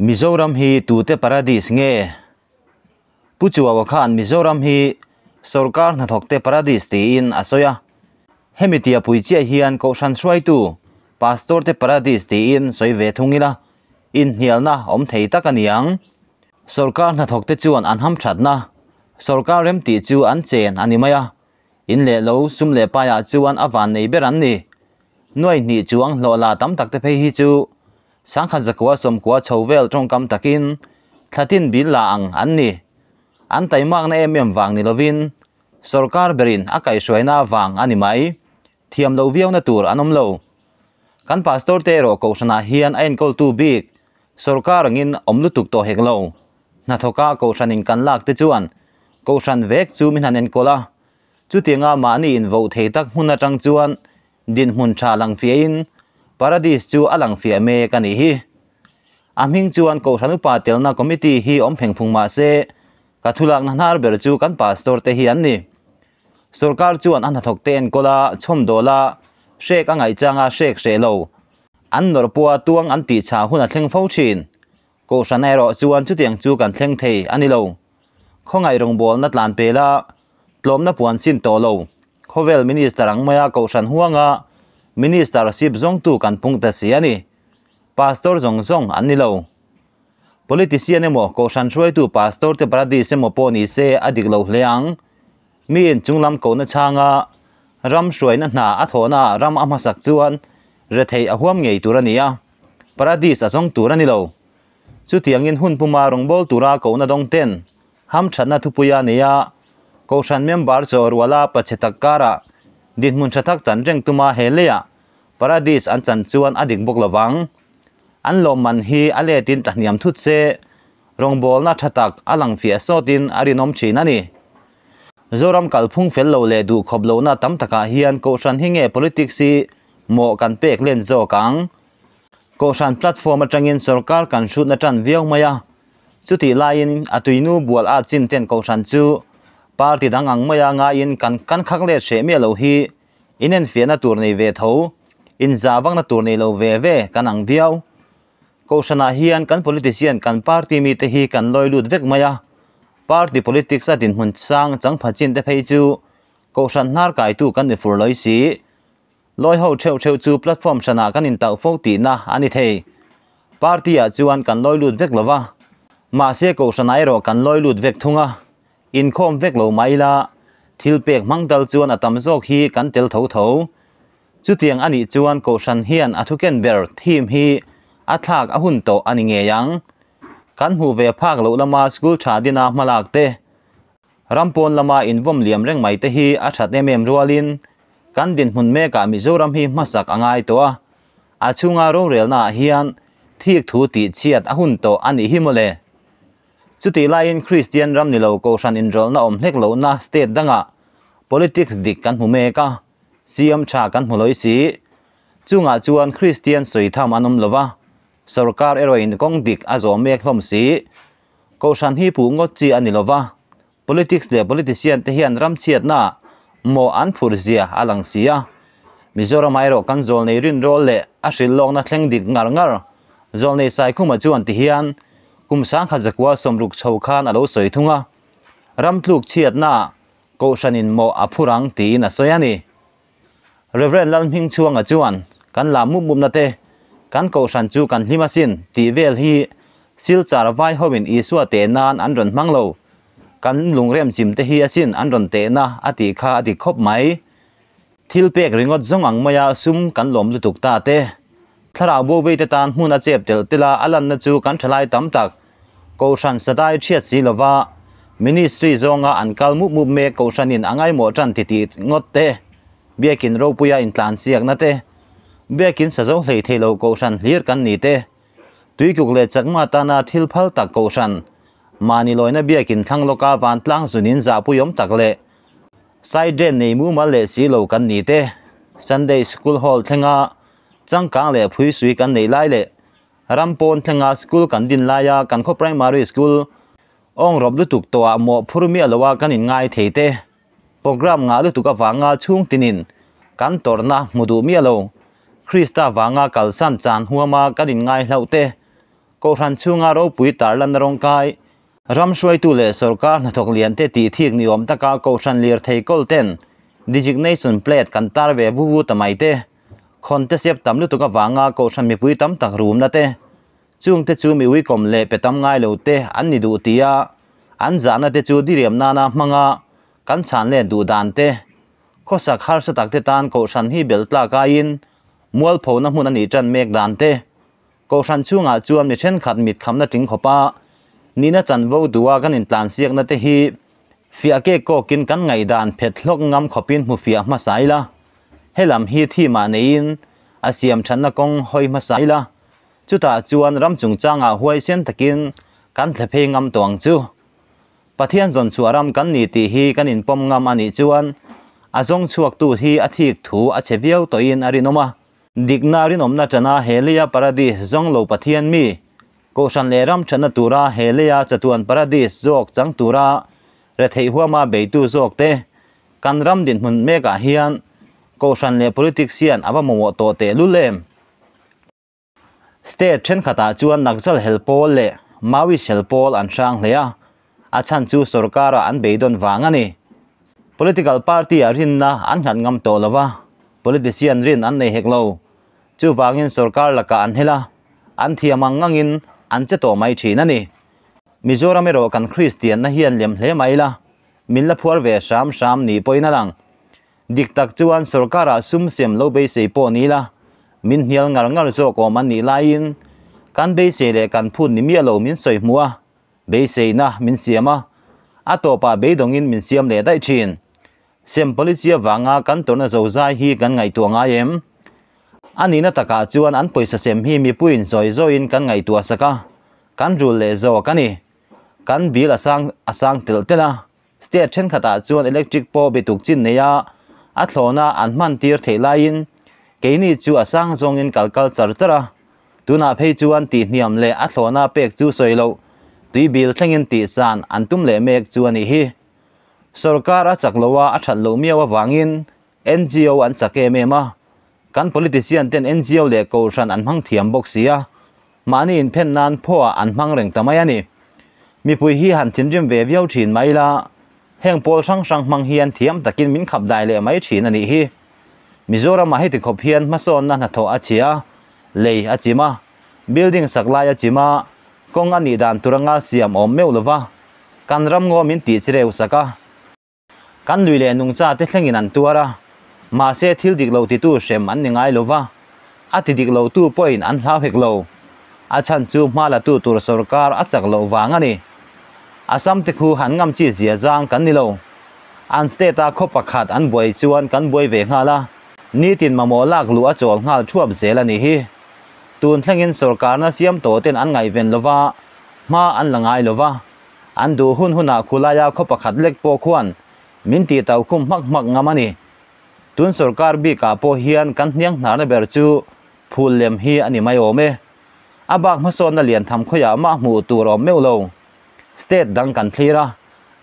Mizoram hi tute paradis nge? Pu Chuaua khan Mizoram hi sorkar hnathawkte paradis tiin a sawi a. Hemi tia pui chiah hian Kohhran hruaitu Pastor te paradis tiin sawi ve thung ila, inhnialna awm thei tak a ni ang. Sorkar hnathawkte chuan an hamthatna sorkar remtih chu an chen a ni mai a, in leh lo sum leh paiah chuan a van nei ber an ni. Nuai hnih chuang hlawh la tam tak te phei hi chu Sangkhat zakua sawmkua chho vel tawngkam takin thlatin bil la ang an ni. An taimakna em em vang ni lovin sorkar berin a kaihhruaina vang a ni mai. Thiam lo viauna tur an awm lo. Kan pastor te erawh kohhranah hian a enkawltu bik sorkar angin awm lutuk tawh hek lo. Hnathawka kohhranin kan lak te chuan kohhran vek chu min han enkawl a. Chutianga mahni invoh thei tak hmun atang chuan Dinhmun tha lang fiahin Paradis chu a lang fiah mek a nih hi. A hming chuan Kohhran Upa telna Committee hi awm pheng phung mah se, ka thulakna hnar ber chu kan Pastor te hi an ni. Sorkar chuan a hnathawk te enkawl a, chhawmdawl a, hrek a ngaihchang a hrek hreh lo. An nawrh pawha tuang an tihchah hun a thleng fo thin. Kohhran erawh chuan chutiang chu kan thleng thei a ni lo. Khawngaih rawngbawlna tlan pel a, tlawmna puan sin tawh lo. Khawvel Minister ang maia Kohhran huanga Minister sip zawngtu kan pung ta si a ni. Pastor zawng zawng an ni lo. Politician emaw Kohhran hruaitu Pastor te paradis emaw pawh ni se a dik lo hle ang. Miin chunglam kohna chhanga ram hruaina hna a thawhna ram a hmasak chuan retheih a huam ngei tur a ni a, paradis a zawng tur a ni lo. Chutiangin hun puma rawngbâwl tura kohna dawng ten hamthatna thupui a nei a, Kohhran member chaw ruala pachhe tak karah dinhmun tha tak chan reng tuma he leiah paradis an chan chuan a dik bawk lo vang. An lawmman hi a letin tlahniam thut se, rawngbâwlna tha tak a lang fiah sawtin a rinawm thin a ni. Zoram kalphung fel lo leh duhkhawp lohna tam takah hian Kohhran hi nge politics hi mawh kan pek len zawk ang? Kohhran platform atangin sorkar kan hrutna tan viau mai a, chutih laiin a tuinu bual at chin ten Kohhran chu party dang ang maia ngaiin kan kan khak let hreh miah lo hi inenfiahna tur nei ve tho, inzah vakna tur nei lo ve ve kan ang viau. Kohhranah hian kan politician kan party mite hi kan lawi lut vek mai a, party politics a dinhmun sang changpha chin te phei chu Kohhran hnar kaitu kan ni fur lawi si. Lawi ho theuh theuh chu platform hranah kan intauh fo tihna a ni thei. Party ah chuan kan lawi lut vek lo va, mahse Kohhranah erawh kan lawi lut vek thung a, inkhawm vek lo mai ila, thil pek hmang dal chuan a tam zawk hi kan tel tho tho. Chutiang a nih chuan Kohhran hian a thuken ber theme hi a thlak a hun tawh a ni ngei ang. Kan hmuh ve phak loh lama school tha dina hmalak te, Ram pawn lama invawm liam reng mai te hi a that em em rualin kan dinhmun mekah Mizoram hi hmasak a ngai tawh a, a chhunga rorelna ah hian thik thu tih chhiat a hun tawh a nih hi mawle. Chutih laiin Kristian ram ni lo Kohhran inrawlhna awm hlek lohna state dangah politics dik kan hmu mek a, CM tha kan hmu lawi si. Chungah chuan Kristian sawi tham an awm lova, sorkar erawhin kawng dik a zawm mek hlawm si. Kohhran hi puh ngawt chi a ni lo va, politics leh politician te hian ram chhiatna maw an phur zia a lang si a. Mizoramah erawh kan zawlnei rinrawl leh a hrilhlawkna thleng dik ngar ngar zawlnei Saikhuma chuan ti hian kum sangkhat zakua sawmruk chho khan a lo sawi thung a, ram tluk chhiatna Kohhranin maw a phur ang tiin a sawi a ni. Rev. Lalhmingchhuanga chuan, Kan la mup mupna te, kan kohhran chu kan hlim asin tih vel hi Silchar vai hoin Isua teh nan an rawn hmang lo. Kan lungrem chim te hi asin an rawn tehna a tih kha a dik khawp mai. Thil pek ringawt zawng ang maia sum kan lawm lutuk ta te. Thlarau bo vei te tan hmun a chep telh telh a, a lanna chu kan thalai tam tak Kohhran sadai thiat si lova Ministry zawnga an kal mup mup mek Kohhranin a ngaimawh tan ti tih ngawt te, Biakin ropuia intlan chiakna te, Biakin sazo hlei thei lo Kohhran hlir kan ni te, Tuikuk leh Chakma tana thil phal tak Kohhran, mahni lawina Biakin thlang lawka vantlang zunin zahpuiawm tak leh side drain nei mumal leh si lo kan ni te, Sunday School Hall thlenga changkang leh phuisui kan neih lai leh Ram pawn thlenga school kan din laia kan khaw primary school awng rawp lutuk tawhah mawh phur miah loa kan inngai thei te, program ngah lutuk avanga chhung tinin kan tawrhna hmu duh miah lo, Krista vanga kalsan chan huama kan inngai hlauh te, Kohhran chhunga ropui tarlanna rawngkai, ram hruaitu leh sorkar hnathawk liante tih thik ni awm taka kohhran lirthei kawl ten designation plate kan tar ve vu vu ta mai te, khawn te sep tam lutuk avanga kohhran mipui tam tak rumna te, chungte chu mi uikawm leh pe tam ngai lo te an ni duh tia an zahna te chu diriam nana hmanga kan chhan let duh dan te, khawsak harsa tak te tan kohhran hi bel tlak aiin mualphona hmun a nih tan mek dan te, Kohhran chhungah chuan mi thenkhat mit khamna tling khawpa nihna chanvo duha kan intlansiakna te hi fiah kek kawkin kan ngaihdan phet hlawk ngam khawpin hmu fiah hmasa ila, helam hi thimah neiin a siam thatna kawng hawi hmasa ila, chutah chuan ram chungchangah huaisen takin kan thle phei ngam tawh ang chu. Pathian zawn chhuah ram kan ni tih hi kan inpawm ngam a nih chuan a zawng chhuaktu hi a thik thu a chhe viau tawhin a rinawm a. Dikna rinawmna tana he leia paradis zawng lo Pathian mi, Kohhran leh ram thatna tura he leia chatuan paradis zawk chang tura retheih huama beitu zawk te, kan ram dinhmun mekah hian Kohhran leh politics hian a va mamawh tawh tehlul em? State thenkhatah chuan Naxal hel pawl leh Maoist hel pawl an hrang hle a, a chhan chu sorkara an beidawn vang a ni. Political party-ah rinna an nghat ngam tawh lo va, politician rin an nei hek lo. Chuvangin sorkar lakah an hel a, an thiam ang ngangin an che tawh mai thin a ni. Mizoram erawh kan Kristianna hian lem hle mai la, min la phuar ve hram hram ni pawhin a lang. Dik tak chuan sorkarah sum sem lo beisei pawh ni la, min hnial ngar ngar zawk awm an nih laiin kan beisei leh kan phut ni miah lo min sawi hmuh a, beiseina min siam a, a tawpah beidawngin min siam leh daih thin. Sem policy avanga kan tawrhna zozai hi kan ngaihtuah ngai em? A nihna takah chuan an pawisa sem hi mipuiin zawi zawiin kan ngaihtuah sak a, kan rul leh zawk a ni. Kan bill a sang a sang telh telh a, state thenkhatah chuan electric pawh bituk chin nei a, a thlawna an hman tir theih laiin keini chu a sang zawngin kal kal char char a, Tunah phei chuan tihhniam leh a thlawhna pek chu sawi loh, tui bil thlengin tihsan an tum leh mek chu a nih hi. Sorkar a chak lo a, a that loh miau avangin NGO an chak em em a. Kan politician ten NGO leh kohhran an hmang thiam bawk si a, mahni inphen nan phuah an hmang reng ta mai a ni. Mipui hi han thinrim ve viau thin mai ila, heng pawl hrang hrang hmang hian thiam takin min khap dai leh mai thin a nih hi. Mizoramah heti khawp hian hmasawnna hnathawh a chhia, lei a chim a, building sak lai a chim a, kawng a nih dan tur anga siam awm meuh lova, kan ram ngaw min tih chi reuh sak a. Kan lui leh nungcha te thlengin an tuar a, mahse thil dik lo titu hrem an ni ngai lova, a ti dik lo tu pawhin an hlau hek lo. A chhan chu hma la tu tur sorkar a chak loh vang a ni. Assam te khu han ngam chi zia zang kan ni lo. An state a khaw pakhat an buai chuan kan buai ve nghal a, nitin mamawh lak luh a chawl nghal thuap zel a nih hi. Tun thlengin sorkarna siam tawh ten an ngaihven lova, hma an la ngai lova, an duh hun hunah khulaia khaw pakhat lek pawh khuan min tih tauh khum hmak hmak ngam a ni. Tun sorkar bikah pawh hian kan hniang hnarna ber chu phul lem hi a ni mai awm e. A bak hmasawnna lian tham khawiah mah hmuh tur awm meuh lo. State dang kan thlir a,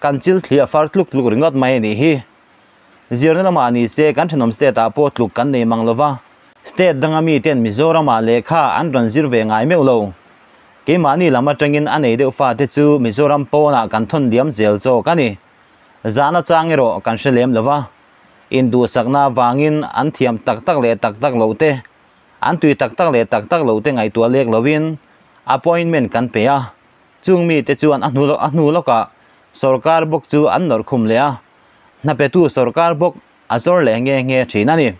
kan chil thli a far tluk tluk ringawt mai a nih hi. Zirna lamah ni se kan thenawm state ah pawh tluk kan nei mang lova, state danga miten Mizoramah lehkha an rawn zir ve ngai meuh lo. Keimahni lam atangin a nei deuh fate chu Mizoram pawnah kan thawn liam zel zawk a ni. Zahna chang erawh kan hre lem lova, induhsakna avangin an thiam tak tak leh tak tak loh te, an tui tak tak leh tak tak loh te ngaihtuah lek lovin appointment kan pe a. Chung mite chuan a hnu a hnu lawkah sorkar bawk chu an nawrh khum leh a, hnapetu sorkar bawk a zawr leh nge nge thin a ni.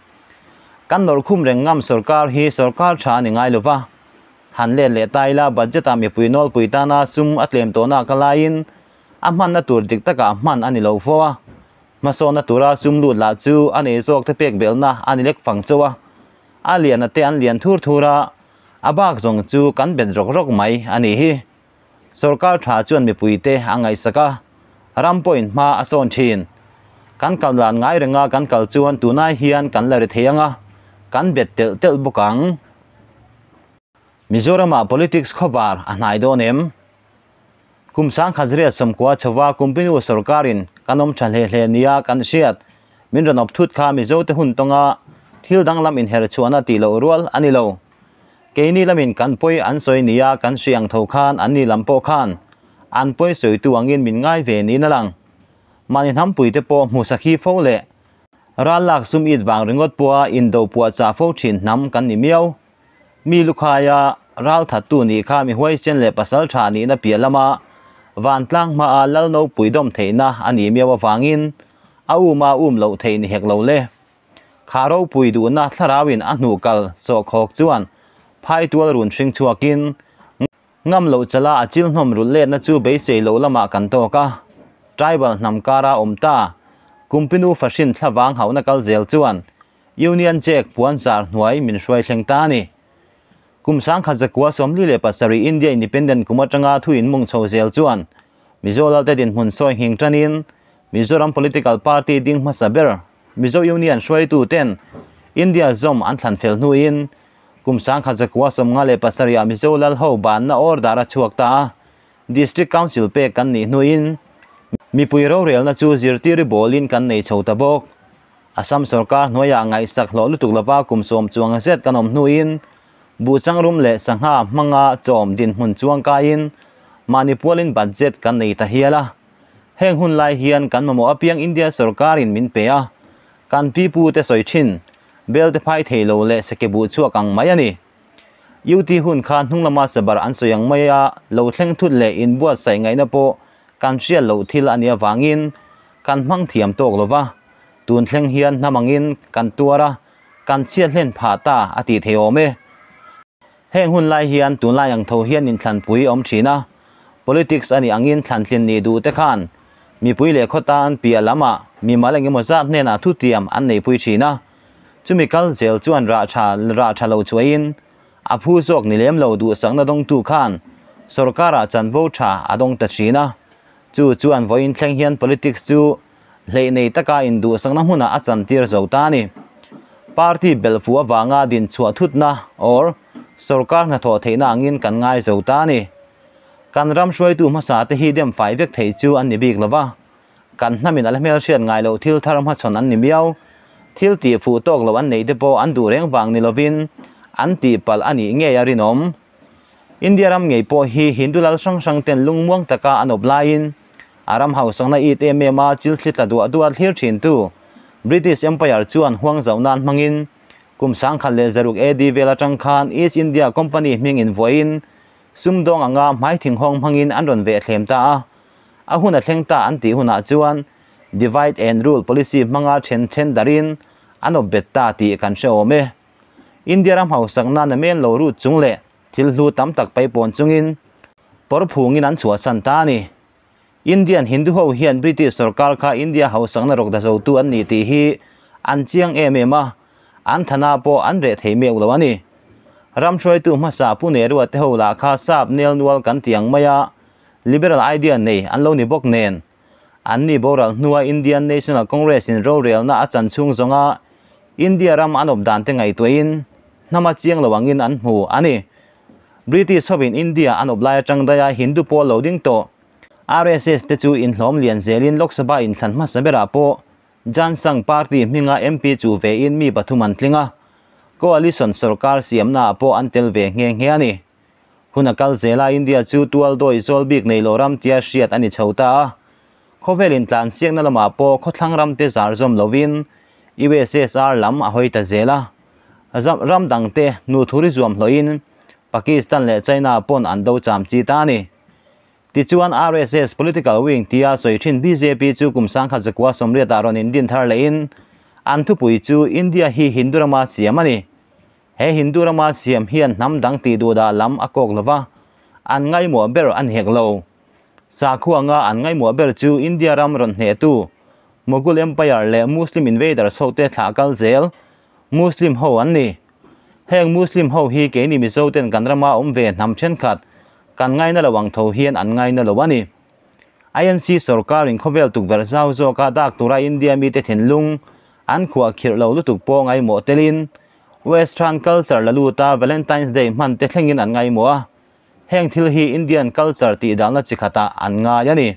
Kan nawrh khum reng ngam sorkar hi sorkar tha a ni ngai lo va, han let leh ta ila budget-ah mipui nawlpui tana sum a tlem tawhna ka laiin a hmanna tur dik takah hman a ni lo fo a, hmasawnna tura sum lut lah chu a nei zawk te pek belhna a ni lek fang chauh a, a liana te an lian thur thur a, A bak zawng chu kan bet rawk rawk mai a nih hi. Sorkar tha chuan mipuite a ngaihsak a, ram pawhin hma a sawn thin. Kan kal dan ngai renga kan kal chuan tunai hian kan la ri thei ang a, kan bet telh telh bawk ang. Mizoramah politics khawvar a hnai dawn em? Kum sangkhat riat sawmkua chhova Kumpinu sorkarin kan awm tha hle hle nia kan hriat. Min rawn awp thut kha Mizote hun tawnga thil danglam inher chhuahna tih loh rual a ni lo. Keini lamin kan pawi an sawi nia kan hri ang tho khan anni lam pawh khan an pawi sawitu angin min ngai ve niin a lang. Mahni hnampuite pawh hmu sakhi fo leh ral lak sum it vang ringawt pawha indo puah chah fo thin hnam kan ni miau. Mi lukhaia ral thattu nih kha mi huaisen leh pasal tha nihna piah lama vantlang hmaa lal nopui dawm theihna a nih miau avangin a um a um loh theih ni hek lo le. Kha ropui duhna thlarauin a hnuh kal sawhkhawk chuan phaitual run hring chhuakin Ngam loh chala a chil hnawm rulh letna chu beisei loh lamah kan tawk a, tribal hnam kara awm ta, Kumpinu fahrin thlavang hauhna kal zel chuan Union Jack puan zar hnuai min hruai thleng ta a ni. Kum 1947 India Independent kum atanga thu inmung chho zel chuan Mizo Lalte dinhmun sawi nghing tanin Mizoram political party ding hmasa ber Mizo Union hruaitu ten India zawm an thlan fel hnuin Kum 1957 ah Mizo Lal ho banna order a chhuak ta a, District Council pek kan nih hnuin mipui rorelna chu zirtiri bawlin kan nei chho ta bawk. Assam sorkar hnuaiah ngaihsak hlawh lutuk lova kum 10 chuang zet kan awm hnuin buhchangrum leh sangha hmanga chawm dinhmun chuang kaiin mahni pualin budget kan nei ta hial a. Heng hun lai hian kan mamawh apiang India sorkarin min pe a, kan pipu te sawi thin. Bel te phai thei lo leh seke buh chhuak ang mai a ni. UT hun kha hnung lama sabar an sawi ang mai a, lo thleng thut leh inbuatsaih ngaihna pawh kan hriat loh thil a nih avangin kan hmang thiam tawk lo va, tun thleng hian hnam angin kan tuar a, kan chhiat hlen phah ta a tih thei awm e. Heng hun lai hian tunlai ang tho hian inthlanpui a awm thin a, politics a nih angin thlantlin nih duh te khan mipui leh khawtan piah lamah mimal engemaw zat hnenah thutiam an neihpui thin a, chumi kal zel chuan rah tha rah tha lo chhuahin a phu zawk ni lem lo duhsakna dawngtu khan sorkarah chanvo tha a dawng ta thin a, chu chuan vawiin thleng hian politics chu Hleih nei taka induhsakna hmunah a chantir zo ta a ni. Party belh fuh avanga dinchhuah thutna or sorkar hnathawh theihna angin kan ngai zo ta a ni. Kan ram hruaitu hmasa te hi dem fai vek thei chu an ni bik lo va, kan hnamin a la hmelhriat ngai loh thil thar hmachhawn an ni miau. Thil tih fuh tawk loh an neih te pawh an duh reng vang ni lovin an tihpalh a nih ngei a rinawm. India ram ngei pawh hi Hindu lal hrang hrang ten lungmuang taka an awp laiin A ram hausakna it em em a chil thli tla duah duah thlir thintu British Empire chuan huang zauh nan hmangin kum 1600 AD vel atang khan East India Company hming invuahin sumdawng anga hmai thinghawng hmangin an rawn veh thlem ta a. A hun a thleng ta an tih hunah chuan Divide and Rule policy hmanga then then darin an awp bet ta tih kan hre awm e. India ram hausakna namen lo rut chung leh thil hlu tam tak paipawn chungin pawr phungin an chhuahsan ta a ni. Indian Hindu ho hian British sorkar kha India hausakna rawk da zotu an ni tih hi an chiang em em a, an thana pawh an reh thei meuh lo a ni. Ram hruaitu hmasa Pu Nehru-a te ho lah kha sap nel nual kan ti ang mai a, liberal idea nei an lo ni bawk nen. An ni boral hnua Indian National Congress in rorelna a chan chhung zawnga India ram an awp dan te ngaihtuahin hnama chiang lo angin an hmu a ni. British hovin India an awp lai atang daia Hindu pawl lo ding tawh. RSS te chu inhlawm lian zelin Lok Sabha inthlan hmasa berah pawh Jan Sangh party hminga MP chu vein mi pathum an tling a, coalition sorkar siamnaah pawh an tel ve nghe nghe a ni. Hun a kal zela India chu tual dawi zawl bik nei lo ram tia hriat a ni chho ta a, khawvel intlan siakna lamah pawh khawthlang ram te zar zawm lovin USSR lam a hawi ta zel a. Ram dangte nu thuri zuam hlawhin Pakistan leh China pawn an do cham chi ta a ni. Tichuan RSS political wing tia sawi thin bjp chu kum 1980 ah rawn indin thar lehin an thupui chu India hi Hindu rama siam a ni. He Hindu rama siam hian hnam dang tih duh dah lam a kawk lova, an ngaimawh ber a ni hek lo. Sakhuanga an ngaimawh ber chu India ram rawn hnehtu Mughal Empire leh Muslim invaders hote thlah kal zel Muslim ho an ni. Heng Muslim ho hi keini Mizo ten kan rama awm ve hnam thenkhat kan ngaina lo ang tho hian an ngaina lo a ni. INC sorkarin khawvel tukverh zau zawka dak tura India mite thinlung an khuah khirh lo lutuk pawh ngaimawh telin Western culture la luta Valentine's Day hman te thlengin an ngaimawh a. Heng thil hi Indian culture tih dalna chi khatah an ngai a ni.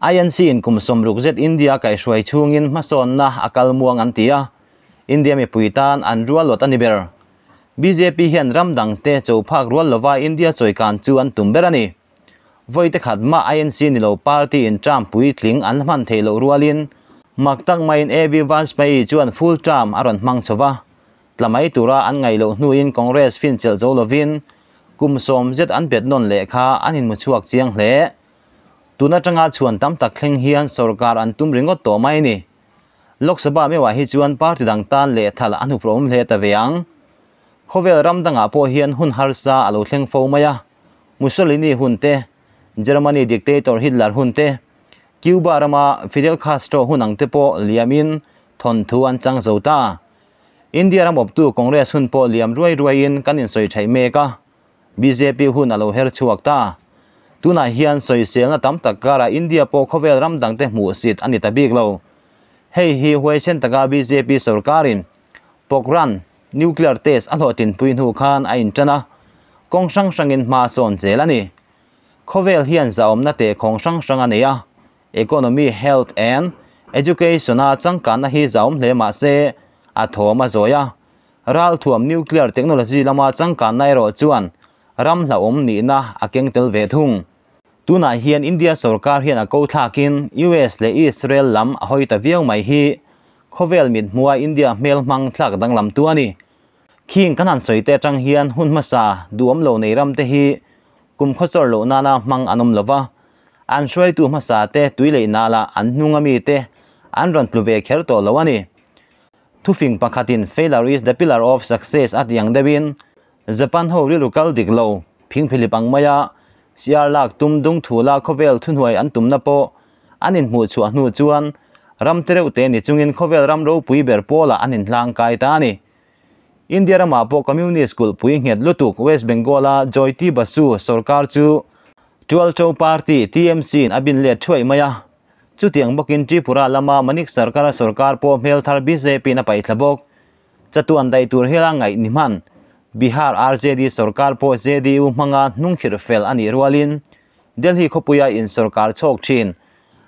INC in kum 60 zet India kaihhruai chhungin hmasawnna a kal muang an ti a, India mipui tan an rual lawt a ni ber. Bjp hian ram dangte cho phak rual lova India chawikan chu an tum ber a ni. Vawi te khat mah INC ni lo party in term puitling an hman theih loh rualin mak tak maiin AB Vajpayee chuan full term a rawn hmang chho va. Tla mai tura an ngaih loh hnuin Congress finchhelh zo lovin kum 70 an bet nawn leh kha an inhmu chhuak chiang hle. Tun atanga chhuan tam tak thleng hian sorkar an tum ringawt tawh mai a ni. Lok Sabha meuhah hi chuan party dang tan leh thal a hnup rawm hle ta ve ang. Khawvel ram dangah pawh hian hun harsa a lo thleng fo mai a. Mussolini hun te, Germany dictator Hitler hun te, Cuba rama Fidel Castro hun ang te pawh liamin thawnthu an chang zo ta. India ram awptu Congress hun pawh liam ruai ruaiin kan insawi theih mek a, bjp hun a lo her chhuak ta. Tunah hian sawiselna tam tak karah India pawh khawvel ram dangte hmuhsit a ni ta bik lo. Hei hi huaisen taka bjp sorkarin Pokhran nuclear test a hlawhtlinpui hnu khan a intan a, kawng hrang hrangin hma a sawn zel a ni. Khawvel hian zahawmna teh khawng hrang hrang a nei a, economy, health and education-a changkanna hi zahawm hle mah se a thawm a zawi a. Ralthuam nuclear technology lama changkanna erawh chuan ram hlauhawm nihna a keng tel ve thung. Tunah hian India sorkar hian a ko thlakin US leh Israel lam a hawi ta viau mai hi khawvel mit hmua India hmel hmang thlak danglam tu a ni. Khing kan han sawi te atang hian hun hmasa duhawm lo nei ram te hi kum khawchawr loh nana hmang an awm lova, an hruaitu hmasa te tui leh nala an hnung ami te an rawn tlu ve kher tawh lo a ni. Thufing pakhatin failure is the pillar of success a tih ang deuhin Japan ho rilru kal dik lo, phingphilip ang maia siar lak tum dung thu la khawvel thuhnuai an tumna pawh an inhmuh chhuah hnu chuan ram te reuh te ni chungin khawvel ram ropui ber pawlah an inhlang kai ta a ni. India ramah pawh Communist kulhpui nghet lutuk West Bengal-a Jyoti Basu sorkar chu Tualcho Party, TMC, in a bin let thuaih mai a. Chutiang bawkin Tripura lama Manik Sarkar-a sorkar pawh hmel thar BJP-in a paihthla bawk. Chatuan daih tur hiala ngaih ni hman. Bihar RJD sorkar pawh JDU hmanga hnungkhirh fel a nih rualin Delhi khawpuia in sorkar chhawk thin.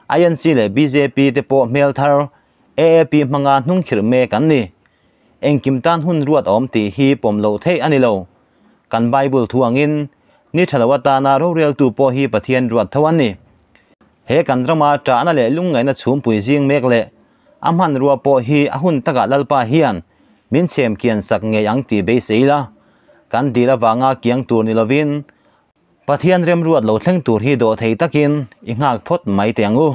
INC leh bjp te pawh hmel thar AAP hmanga hnungkhirh mek an ni. Engkim tan hun ruat awm tih hi pawm loh theih a ni lo. Kan Bible thu angin ni tha lo atana roreltu pawh hi Pathian ruat tho an ni. He kan rama tahna leh lungngaihna chhumpui zing mek leh A hmanrua pawh hi a hun takah Lalpa hian min chhem kian sak ngei ang tih beisei ila, kan dil avanga kiang tur ni lovin Pathian remruat lo thleng tur hi dawh thei takin i nghak phawt mai teh ang u.